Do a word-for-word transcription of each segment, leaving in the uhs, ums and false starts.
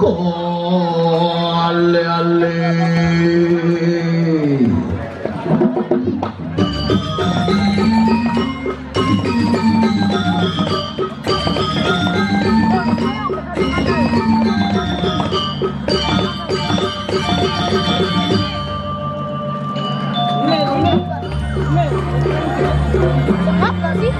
Oh, ale, ale. Apa sih?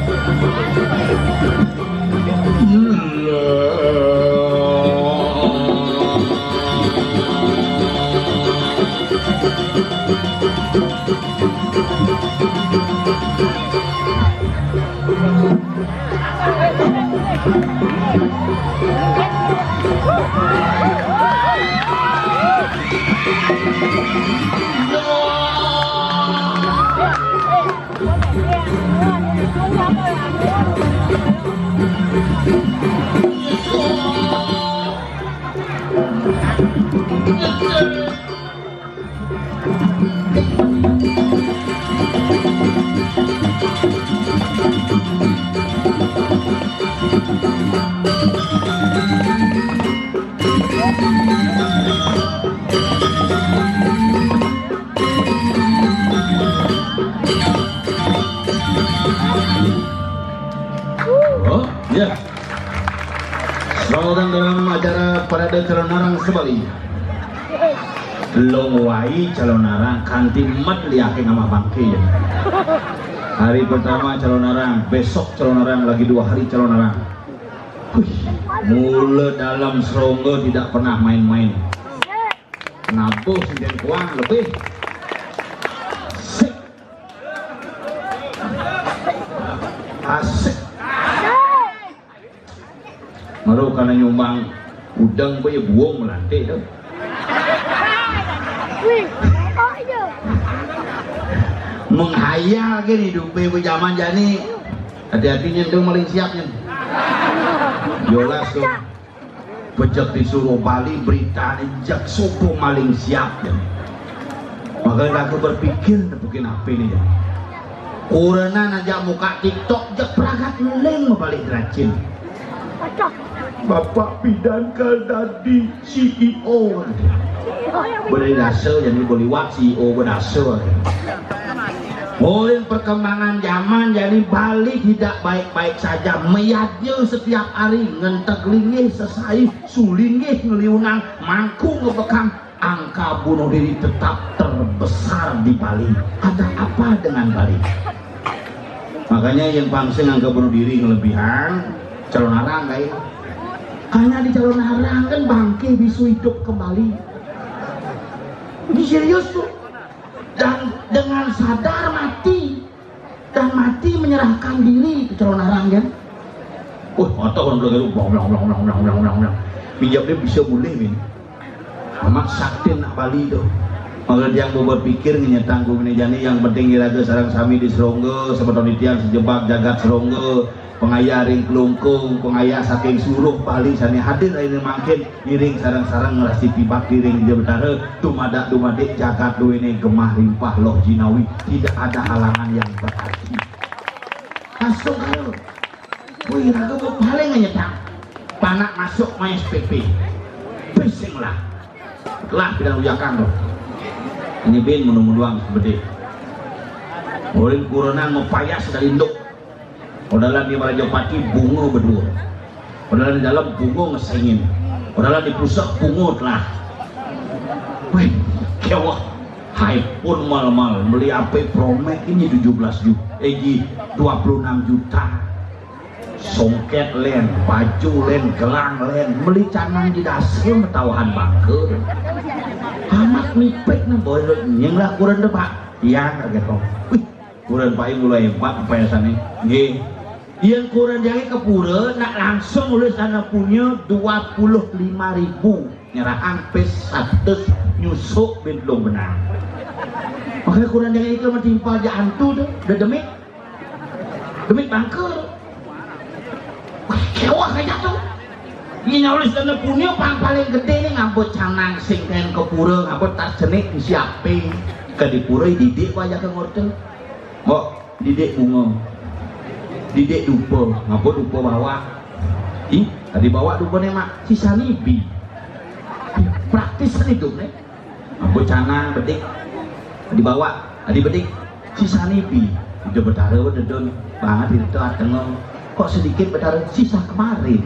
Oh, ya. Selamat datang dalam acara parade calonarang se-Bali. Long wai calonarang kanti mat liakin sama bangke ya. Hari pertama calonarang, besok calonarang, lagi dua hari calonarang. Wih, mula dalam serongga tidak pernah main-main. Nabuh sinden kuang lebih. Asik. Asik. Baru kana nyumbang udeng be ya buung melantik tu. Wih, oh iya. Menghayal ke ni dupe be zaman jani. Hati-hati nyen tu maling siap nyen. Jolas tu. Pejek disuruh Bali berita ni jek subuh maling siap nyen. Maka aku berpikir nepukin ape ni jek. Kurena najak muka TikTok jek peragat ngeling mabalik deracin. Bapak pidan kal dadi C E O. Boleh dasa jadi boleh wak C E O bedasa. Oleh perkembangan zaman jadi Bali tidak baik-baik saja. Meyadnya setiap hari ngenteg linggih sesai, sulinggih ngeliunang, mangku ngebekang, angka bunuh diri tetap terbesar di Bali. Ada apa dengan Bali? Makanya yang pang sing angka bunuh diri ngelebihan, calonarang kai. Hanya di calonarang kan bangke bisu hidup kembali. Ini serius tu. Dan dengan sadar mati. Dan mati menyerahkan diri ke calonarang kan. Wah, mata orang belakang tu, blang, blang, blang. Pinjam dia bisa boleh, Min. Amat sakti nak Bali tu. Maka dia mau berpikir ngenyetang ku ini jani, yang penting iraga sareng sami di serongga, semeton titiang sejebak jagat serongga, pengayah ring kelungkung, pengayah saking suruh Bali sane hadir hari ini mangkin, ngiring sareng-sareng ngrastiti bakti ring Ida Betara, dumadak-dumadik jagat duene gemah rimpah loh jinawi, tidak ada halangan yang berarti. Masuk ayo. Wih, raga mau paling aja tak. Panak masuk main S P P. Pusing lah. Lah, kita uyakan tuh. Ini bin menung-menung seperti. Ulin kurunang mepayas dari induk. Odalan di Raja Pati bunga berdua. Odalan di dalam bunga ngesengin. Odalan di pusat bunga telah. Wih, kewah. Hai pun mal-mal beli ape Promax ini tujuh belas juta, eh, ji, dua puluh enam juta. Songket len, baju len, gelang len, beli canang di dasa metawahan bangke. Amat mipik na boy nyeng lah kurang depak. Iya, kaget kok. Wih, Kuren paling mula hebat payasane. Nggih. Yen kuren jage ke pura, nak langsung nulis dana punya dua puluh lima ribu. Nyerahang pes satus nyusuk bin belum benang. Makanya kuren jage ke metimpal ja antu tu, de demit. Demit bangker. Kewah aja tu. Ini nulis dana punya pang paling gede ni ngabut canang sing kaen ke pura, ngabut tas cenik siape. Ke di pura didik aja ke ngorte. Mbok, didik bunga. Didik dupa, ngapa dupa bawa? Ih, tadi bawa dupa ne, Mak. Sisa nibi. Praktis kan hidupnya. Ambo canang bedik, dibawa, adi bedik. Sisane pi, Ida Betara dedon banget itu atengong. Kok sedikit Betara sisa kemarin.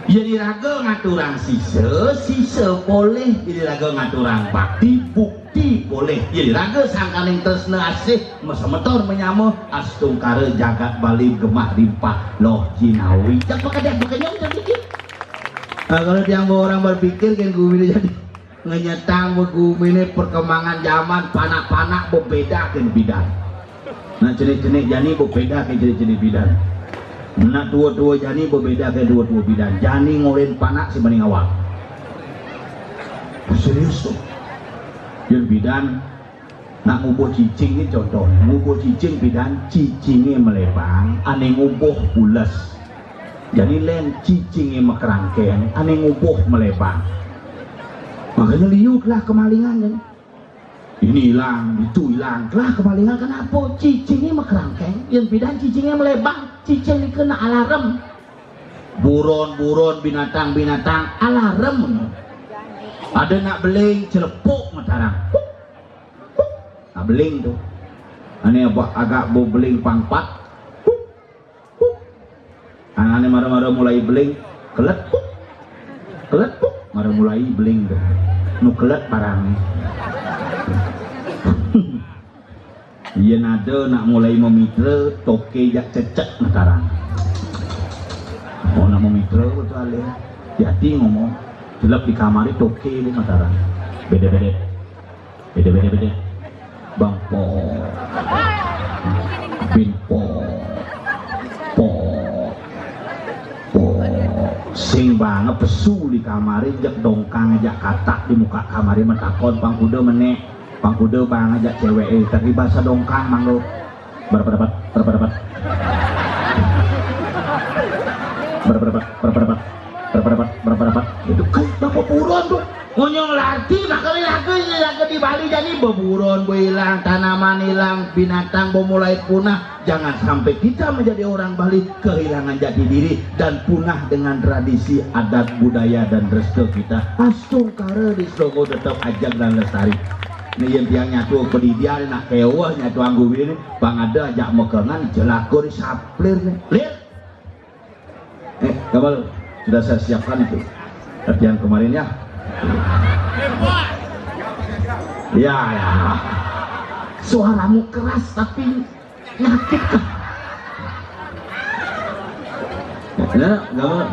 Ya diraga ngaturang sisa, sisa boleh diraga ngaturang bakti, bukti boleh diraga sangkaning tresna asih, masemeton menyama, astungkara jagat Bali gemah rimpah loh jinawi. Cak pakedek bekenyong sedikit. Nah, kalau tiang orang berpikir kan gumine jadi ngenyetang begumine perkembangan zaman, panak-panak bebeda kan bidan. Nah, cenik-cenik jani bebeda kan cenik-cenik bidan. Nah, tua-tua jani bebeda kan tua-tua bidan. Jani ngolen panak si mending awal. Serius tuh. Yun bidan nak ngubuh cicing ni contoh. Ngubuh cicing bidan, cicinge melebang, ane ngubuh pules. Jadi len cicinge makerangkeng, ane ngubuh melebang. Makanya liu telah kemalingan kan. Ini hilang, itu hilang, telah kemalingan. Kenapa? Cicinge makerangkeng, yang bidan cicinge melebang, cicing dikena alarm. Buron-buron binatang-binatang alarm. Ada nak beling celepuk matarang. Nah, beling tuh. Ane agak beling pangpat. Nah, ane mara-mara mulai beling, kelet. Kelet, mara mulai beling tuh. Nu kelet barang. Iya nada nak mulai memitra toke jak cecek matarang. Oh, nak memitra betul alih. Jati ngomong, jelap di kamar itu toke bu matarang. Beda-beda. Beda, beda, beda. Bang po. Bin po. Po. Po. Sing banget pesu di kamare, jek dongkang ajak katak di muka kamare, mentakon pang kuda menek. Pang kuda bang ajak cewek, eh, tapi bahasa dongkang manglo. Berapa dapat? Berapa dapat? Berapa dapat? Berapa dapat? Berapa dapat? Berapa dapat? Itu kan bapak buron tuh. Ngonyong lagi, makanya lagu ini lagu di Bali jadi beburon, hilang, tanaman hilang, binatang mau mulai punah. Jangan sampai kita menjadi orang Bali kehilangan jati diri dan punah dengan tradisi adat budaya dan resto kita. Astungkara di Srogo tetap ajak dan lestari. Nih yang tiang nyatu pedidian nak kewah nyatu anggu ini, bang ada ajak mekengan jelakor saplir nih. Lihat. Eh, Kamal, sudah saya siapkan itu. Latihan kemarin ya. Ya, ya. Suaramu keras tapi nyakit. Ya, Kamal.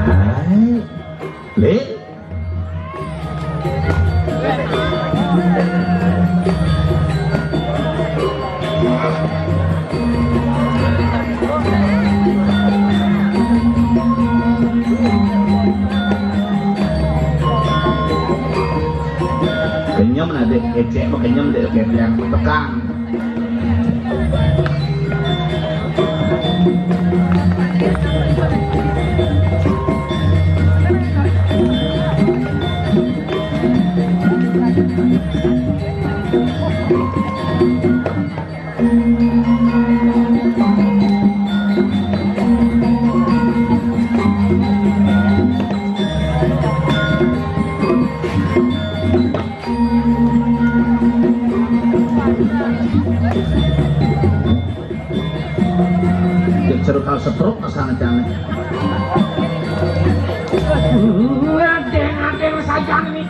Hai. Lin. Kenyem nah, Dek. Ecek mah kenyem, Dek. Kayak yang tekang. Cek seru kal setruk asal ngecangnya. Adeng-adeng saja nih.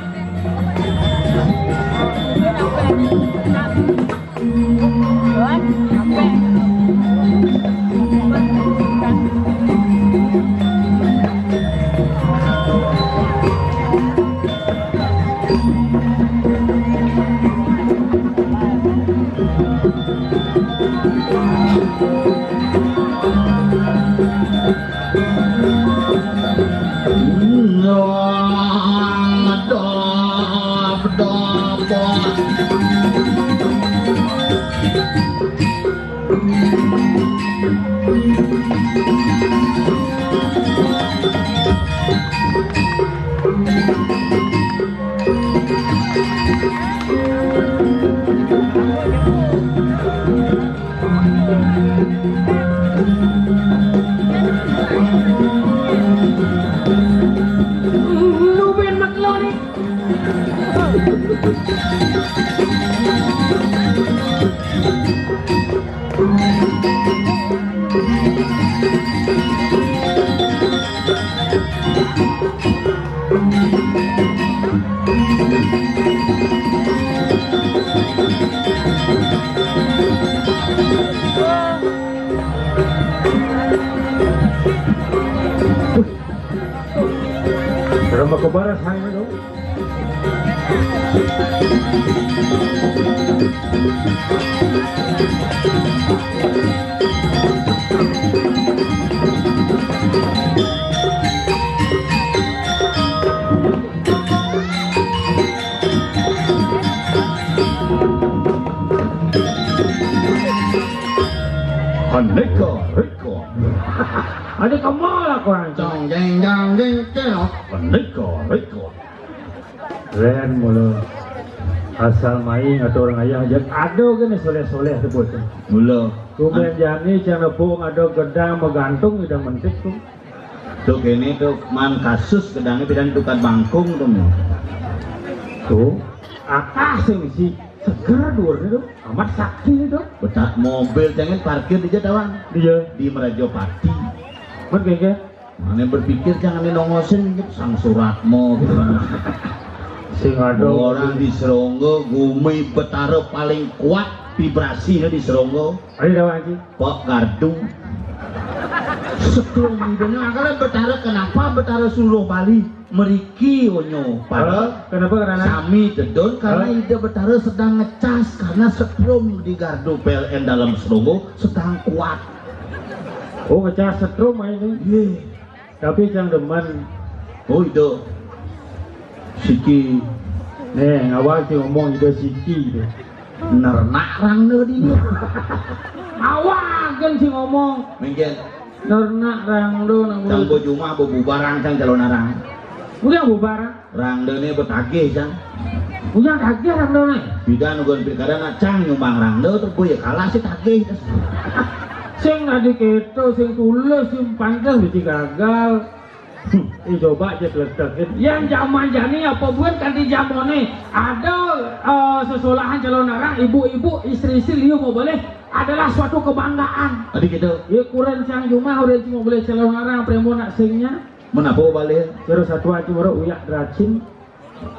Baras hai dong. Aneka rekor. Ada kamal aku anjing. Jang jeng jang jeng celok. Aneka rekor. Keren mulu. Asal main atau orang ayah aja ada kan soleh-soleh sebut. Mulu. Kemudian jani cang nepung ada gedang menggantung gedang mentik tuh. Tuh kene tuh man kasus gedangnya pidan tukad bangkung tuh. Tuh, akah sing si seger duurnya tuh, amat sakti tuh. Betak mobil jangan parkir di Jatawang. Iya. Di Merajopati. Man kayaknya. Mana berpikir jangan nongosin sang suratmu gitu. Sing ada orang di Seronggo, gumi betara paling kuat vibrasinya di Seronggo. Ayo dah Pak Haji. Pak Gardu. Sebelum idenya makanya Betara kenapa Betara Suluh Bali meriki onyo pada Hah? Kenapa karena sami dedon karena Hah? Ida Betara sedang ngecas karena setrum di gardu P L N dalam Seronggo sedang kuat. Oh, ngecas setrum aja. Iya. Tapi cang demen. Oh, itu. Siki. Nih, awal sih ngomong itu siki gitu. Nernak rang tu di. Awak kan si ngomong. Mungkin. Nernak rang tu nang. Cang bujuma bebubarang cang calon arang. Udah bubar. Rang tu ni betagih cang. Udah tagih rang tu ni. Bidan ugon pilkada nak cang nyumbang rang tu terus ya kalah si tagih. Sing tadi keto sing tulus sing pantas bisi gagal. Hmm, eh, coba aja keletek. Yang zaman jani apa buat kan di zaman ni ada eh, sesolahan calon arang ibu-ibu istri-istri liu mau boleh adalah suatu kebanggaan. Tadi gitu. Ya kurang siang cuma orang cuma boleh calon arang premo nak singnya. Menapa balik? Terus satu aja baru uyak racin.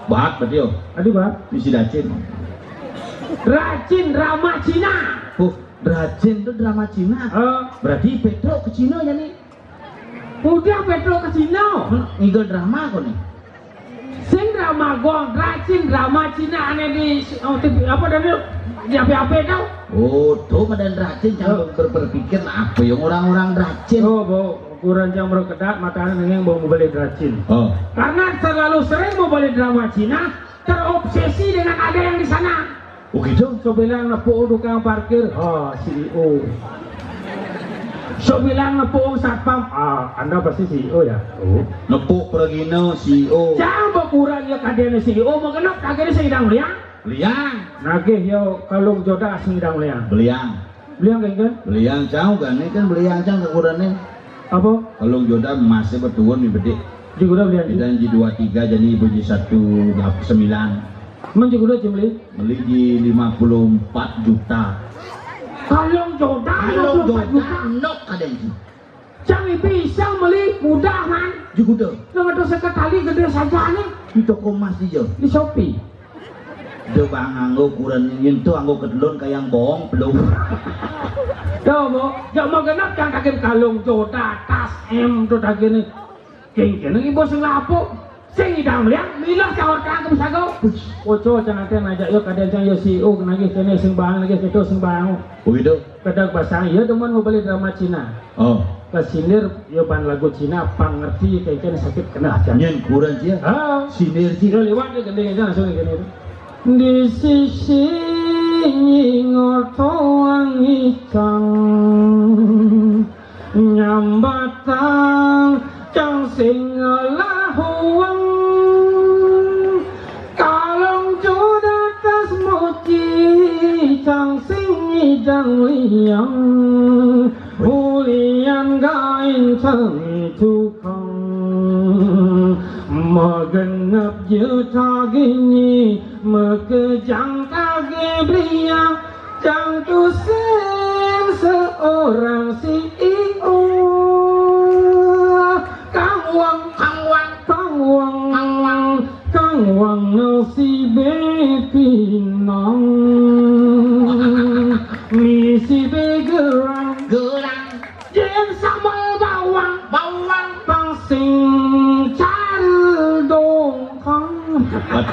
Bahat berarti yo. Tadi bah. Bisi racin. Racin drama Cina. Oh, racin tu drama Cina. Eh. Berarti Petro ke Cina ya ni. Udah Petro ke Cina. Ngigal drama kau ni. Sing drama gong, racin drama Cina ane di oh, T V, apa tadi di apa-apa tau? Oh, tuh madan racin jangan ber- berpikir apa yang orang-orang racin. Oh, bau kurang jam berkedak matanya nengeng bau mau beli racin. Oh. Karena terlalu sering mau beli drama Cina, terobsesi dengan ada yang di sana. Oh gitu? So bilang nepuk tukang parkir, ha, C E O. So bilang nepuk satpam, ah, anda pasti C E O ya? Oh. Nepuk pergina C E O. Jangan berkurang ya kadene C E O, mau genap kadene sing idang liang. Liang. Nagih yo kalung joda sing idang liang. Beliang. Beliang kan kan? Beliang cau kan ni kan beliang cau kekurangan ni. Apa? Kalung joda masih bertuan ni bedik. Di guna beliang. Dan di dua tiga jadi ibu di satu sembilan. Men di guna cemeli? Beli di lima puluh empat juta. Kalung joda Kalung lima puluh empat juta. Nok ada itu. Cang ibi isang meli mudah man. Di guna. Nang ada sekali gede saja ni. Di toko emas dia. Di Shopee. Dia bang anggo ukuran nyentuh anggo kedelon kayak yang bohong belum. Tuh, mau, ya mau genap cang kakin kalung joda tas M tuh tadi ni. Kengkene ibu sing lapuk. Sing idang liang milah cawar kangkung sago. Oco cang ate ngajak yo kadang cang yo C E O nagih kene sing bang nagih keto sing bang. Oh gitu. Kadang pasang iya demen mau beli drama Cina. Oh. Kesindir yo ban lagu Cina pang ngerti kengkene sakit kena cang. Nyen kurang cia. Ha. Sinir cia. Yo lewat dia gending aja langsung gini. Di sisi nyingor toang itang. Nyambatang cang sing lahuang. Kalong joda tas moci cang sing idang liang. Ulian gain cang tukang. Magenap je tagini makejang tagi beliang. Cang tu sing seorang C E O. Kang Wang, Kang Wang, Kang Wang, Kang Wang, Kang Wang nasibe pinang. Misi be gerang. Gerang. Yen sambal bawang. Bawang. Pang sing cara do.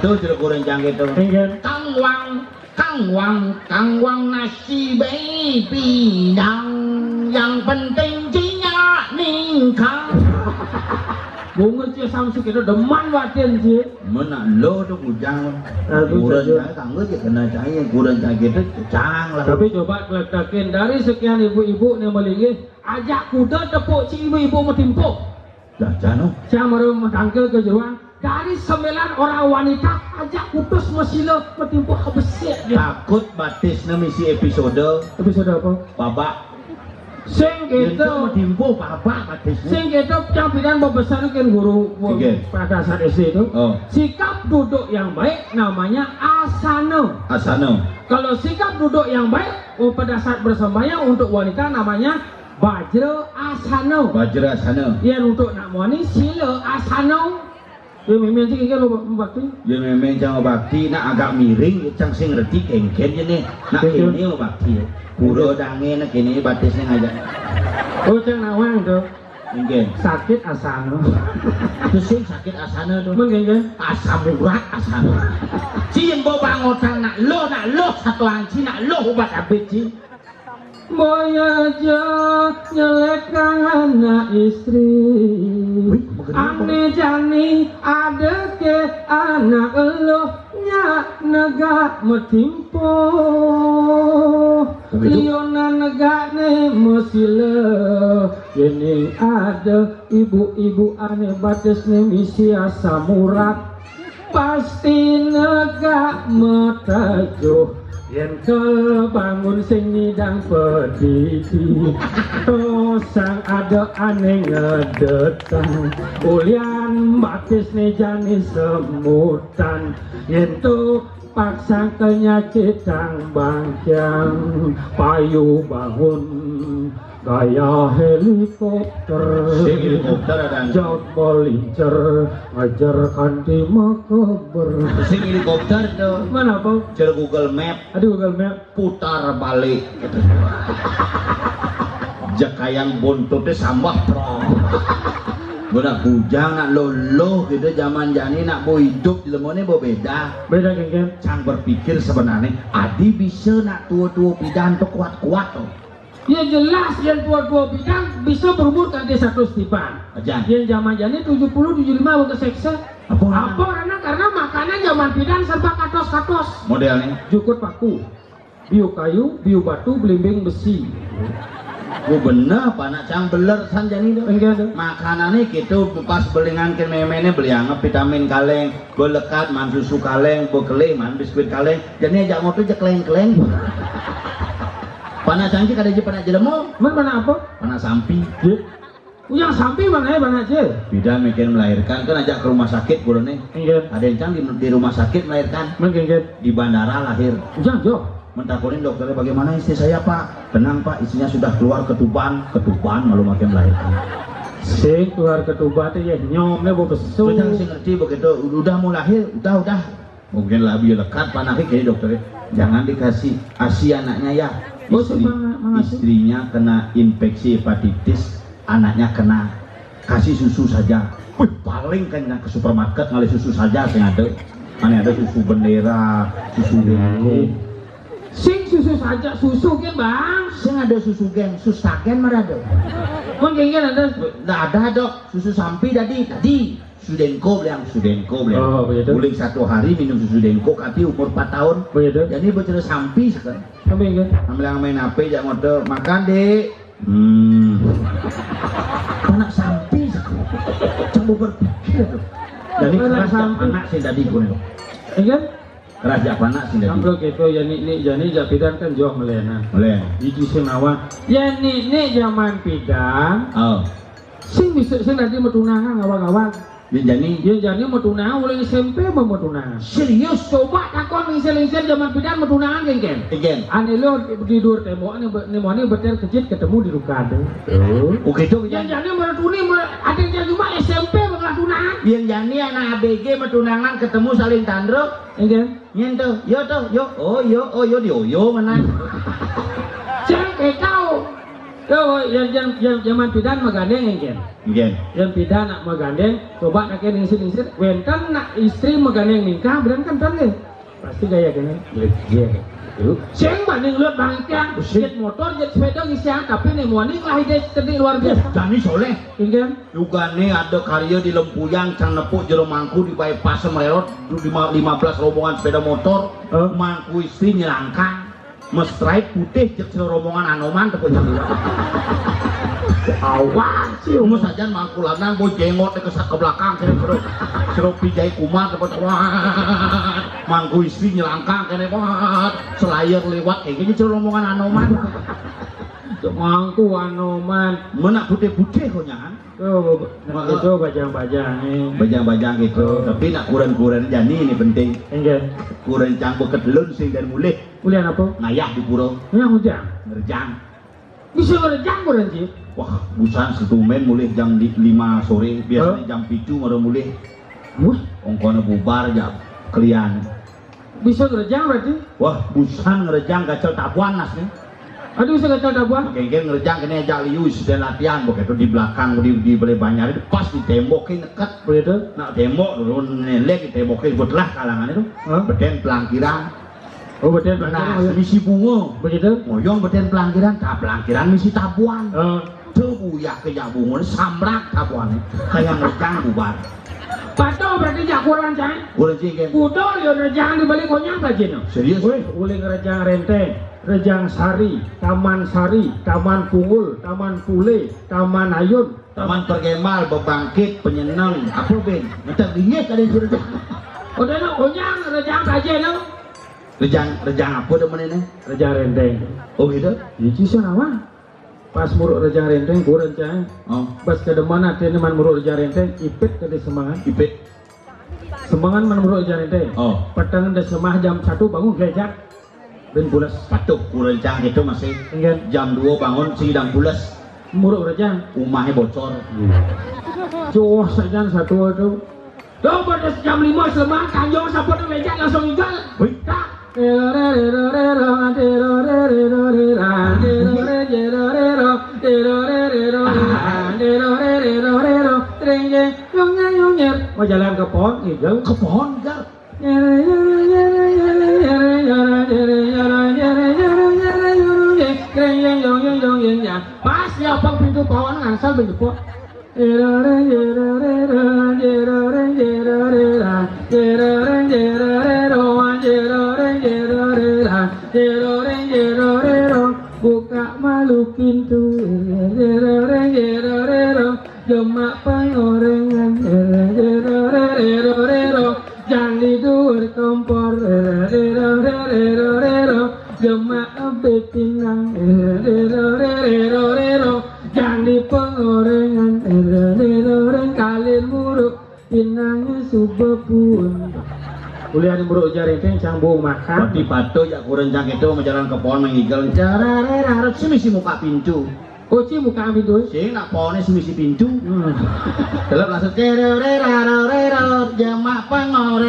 Tuh, jelek urang jangkit tuh. Inggih. Kang Wang, Kang Wang, Kang Wang nasi bae pidang. Yang penting cinya ningkang. Bunga cia samsi kita deman watin cia. Mana lo tuh kujang. Aduh, urang saja. Jangkit kanggo cia kena cai, urang jangkit tuh cang lah. Tapi coba keletakin dari sekian ibu-ibu nih melinggih, ajak kuda tepuk si ibu-ibu metimpuh. Dah, jano. Saya mara matangkil ka jeroan. Dari sembilan orang wanita, ajak kutus masila matimpuh ka besik dia. Takut batisna misi episode. Episode apa? Babak. Sing. Yen kéto matimpuh babak batisna. Sing kéto, cang pidan bebesen kan guru. Oke. Pada saat S D itu. Oh. Sikap duduk yang baik namanya asana. Asana. Kalau sikap duduk yang baik, oh, pada saat bersembahyang untuk wanita namanya Bajra asana. Bajra asana. Yén untuk nak muani sila asana. Yén mémé cik kan bakti. Yén mémé cang bakti, nak agak miring, cang sing ngerti kéngkén jé né. Nak kéné bakti. Pura dangé nak kéné batisné ngajak. Oh, cang nawang to. Inggih. Sakit asana. Itu sing sakit asana to. Mén kéngkén. Asam urat asana. Cing bo bangotang nak lo, nak lo satu anci, nak lo obat abit cing. Boya ja nyelekang anak istri. Wih, begitu. Ané jani ada ke anak eluh nya negak metimpuh. Begitu. Liunan negakné mesila. Yéning ada ibu-ibu ané batisné misi asam urat. Pasti negak matajuh. Yén kabangun sing nyidang padidi, tosang ada ané ngedetang. Ulian batisné jani semutan. Yén to paksang kenyakitang bangkiang, payu bangun. Gaya helikopter. Sing helikopter ada. Jog melincer, ngejar kanti makeber. Sing helikopter to. Mana apa? Jar Google Map. Aduh, Google Map. Putar balik. Jekayang buntutnya sambah pro. Gua nak bujang, nak lolo gitu zaman jani, nak bo hidup di lemone bo beda. Beda, kéngkén. Cang berpikir sebenarnya, adi bisa nak tua-tua pidan to kuat-kuat to. Ya jelas, yén tua-tua pidan bisa berumur kanti satus tiban. Ajan. Yén zaman jani tujuh puluh, tujuh lima wong keseksa. Apa? Apa karena, karena makanan zaman pidan serba katos-katos. Modelnya? Jukut paku, biu kayu, biu batu, belimbing besi. Oh, bener, panak cang beler san jani to. Enggak to. Makanannya gitu, pas belingan ke méméné beli anggap vitamin kaleng. Belekat man susu kaleng, bekelih man biskuit kaleng. Jani ajak ngopi aja keleng-keleng. Panak cangcik ada aja panak jelema. Mén panak apa? Panak sampi. Yé. Ujang sampi mana ya, panak cé? Pidan mikirin melahirkan, kan ajak ke rumah sakit guruné. Inggih. Ada yang cang di, di rumah sakit melahirkan. Mén kéngkén. Di bandara lahir. Ujang, jo. Mentakonin dokternya, "Bagaimana istri saya, Pak?" "Tenang, Pak, istrinya sudah keluar ketuban." Ketuban malu makin melahirkan. Sing keluar ketuban téh ya nyomnya bau besu. Terus yang sing ngerti begitu, udah mau lahir, udah, udah. Mungkin lebih lekat panaknya kayak dokternya. "Jangan dikasih asi anaknya ya." Oh, istri, mana, mana sih? Istrinya kena infeksi hepatitis, anaknya kena. "Kasih susu saja." Wih, paling kan ke supermarket ngalih susu saja sing ada. Mana ada susu bendera, susu Denko. Sing susu saja, susu kan, Bang. Sing ada susu gén, sustagen mana ada? Mungkin kan ada. Nggak ada, Dok. Susu sampi tadi, tadi. Sudenko bilang, Sudenko bilang. Oh, begitu. Uling satu hari minum susu Denko, kati umur empat tahun. Begitu. Jadi bicara sampi sekarang. Sampi kan? Ambil yang main H P, jak motor, "Makan, Dek." Hmm. Anak sampi sekarang. Coba berpikir tuh. Jadi anak keras sampi. Anak sih tadi gue. Iya kan? Keras jak panak sih tadi. Ambil gitu ya, nik, nik, jani jak pidan kan joh melenan. Melen. Iki sing awak. Ya, nik, nik, zaman pidan. Oh. Sing bisa, sing tadi metunangan awak-awak. Yén jani. Yén jani metunangan, uling S M P mah metunangan. Serius? Coba takon lingsir-lingsir zaman pidan metunangan, kéngkén. Kéngkén. Ané lo di dur témbok, ané be-, ané mani beter kejit ketemu di rukade. Oh. Oh, gitu, gitu. Yén jani meretuni, me-, ada yang cuma S M P bakal tunangan. Yén jani anak A B G metunangan ketemu saling tandro. Kéngkén. Nyén to, yo to, yo, oh yo, oh yo, di oyo mana? Cék, eh, tahu. Yo, yang yang yang zaman pidan magandeng, engken. Engken. Yang pidan nak magandeng, coba nak ningsit-ningsit, wénten nak istri magandeng ningkah, bener kan, tan, nggih? Pasti gaya kéné. Iya. Yuk. Sing banding luwih bangkang, jet motor, jet sepeda ngisian, tapi né moni lah ide cerdik luar biasa. Dani Soleh. Engken. Yugane ada karya di Lempuyang, cang nepuk jero mangku di bypass Merot, lima belas rombongan sepeda motor, mangku istri nyelangkang. Mesrait putih cek sira rombongan Anoman tepuk jam lima. Awas sih, umur sajan mangku lanang, bo jengot ke, ke belakang, kira kira sira pijai kumat tepuk, wah, mangku istri nyelangkang kene, wah, selayar lewat, kayak gini sira rombongan Anoman. Cek mangku Anoman. Menak putih-putih kok nyan. Oh, nah, itu bajang-bajang, eh. Bajang-bajang gitu. Oh. Tapi nak kuren-kuren jani ini penting. Enggak. Kuren cang beketelun sing dan mulih. Kuliah apa? Ngayah di pura. Ngayah ngejang. Ngerjang. Bisa ngerjang kuren sih. Wah, busan setumen mulih jam di, lima sore, biasanya jam pitu baru mulih. Wah, ongkona bubar jam kelian. Bisa ngerjang berarti? Wah, busan ngerjang gacel tabuan nas nih. Aduh, bisa gacel tabuan. Kengken ngerjang kene ajak liu, sudah latihan begitu di belakang di, di balai banjar itu pas di tembok ke neket. Begitu. Nak tembok dulu nelek di tembok ke betelah kalangan itu. Hah? Beden pelangkiran. Oh, beden pelangkiran. Nah, misi bunga. Begitu. Moyong beden pelangkiran, tak pelangkiran misi tabuan. Heeh. Tuh buyah ke jak bunga, samrak tabuannya. Kayak ngerjang bubar. Patuh berarti jak kuren, cang. Kuren sih, kan? Kudu yo ngerjang di balik konyang bajina. Serius? Wih, uli ngerjang Renteng, Rejang Sari, Taman Sari, Taman Punggul, Taman Pule, Taman Ayun, Taman Pergemal, bebangkit, penyeneng, apa ben? Ngetek dingin kali itu rejang. Udah no, konyang ngerjang bajina. Rejang, rejang apa demen ini? Rejang Renteng. Oh gitu? Itu sih apa? Pas muruk Rejang Renteng, kuren cang. Oh. Pas ke deman atene man muruk Rejang Renteng, ipit ke di semangan. Ipit. Semangan man muruk Rejang Renteng. Oh. Peteng de semah jam satu bangun gelejak. Ben pules. Patuh kuren cang itu masih. Enggak. Jam dua bangun sidang pules. Muruk Rejang. Umahnya bocor. Joh sajan satu itu. Dong pada jam lima seleman kanjong sapa nang lecak langsung igal. Wih. Tak. Oh, jalan ke pohon, igal. Ke pohon, igal. Pas ya, pintu pohon ngangsal benjepok. Buka malu pintu. Demak pangorengan. Jang di duur kompor. Demak ebe pinang. Jang di pangorengan. Kalir muruk. Pinangnya suba pun. Kuliah di muruk Rejang Renteng cang bung makan. Pati pato jak kuren cang itu majalan ke pohon mengigel. Cararerarut sih misi muka pintu. Koci muka pintu. Sing nak pohonnya sih misi pintu. Hmm. Dalam langsung cerererarut, jemak pengoreng.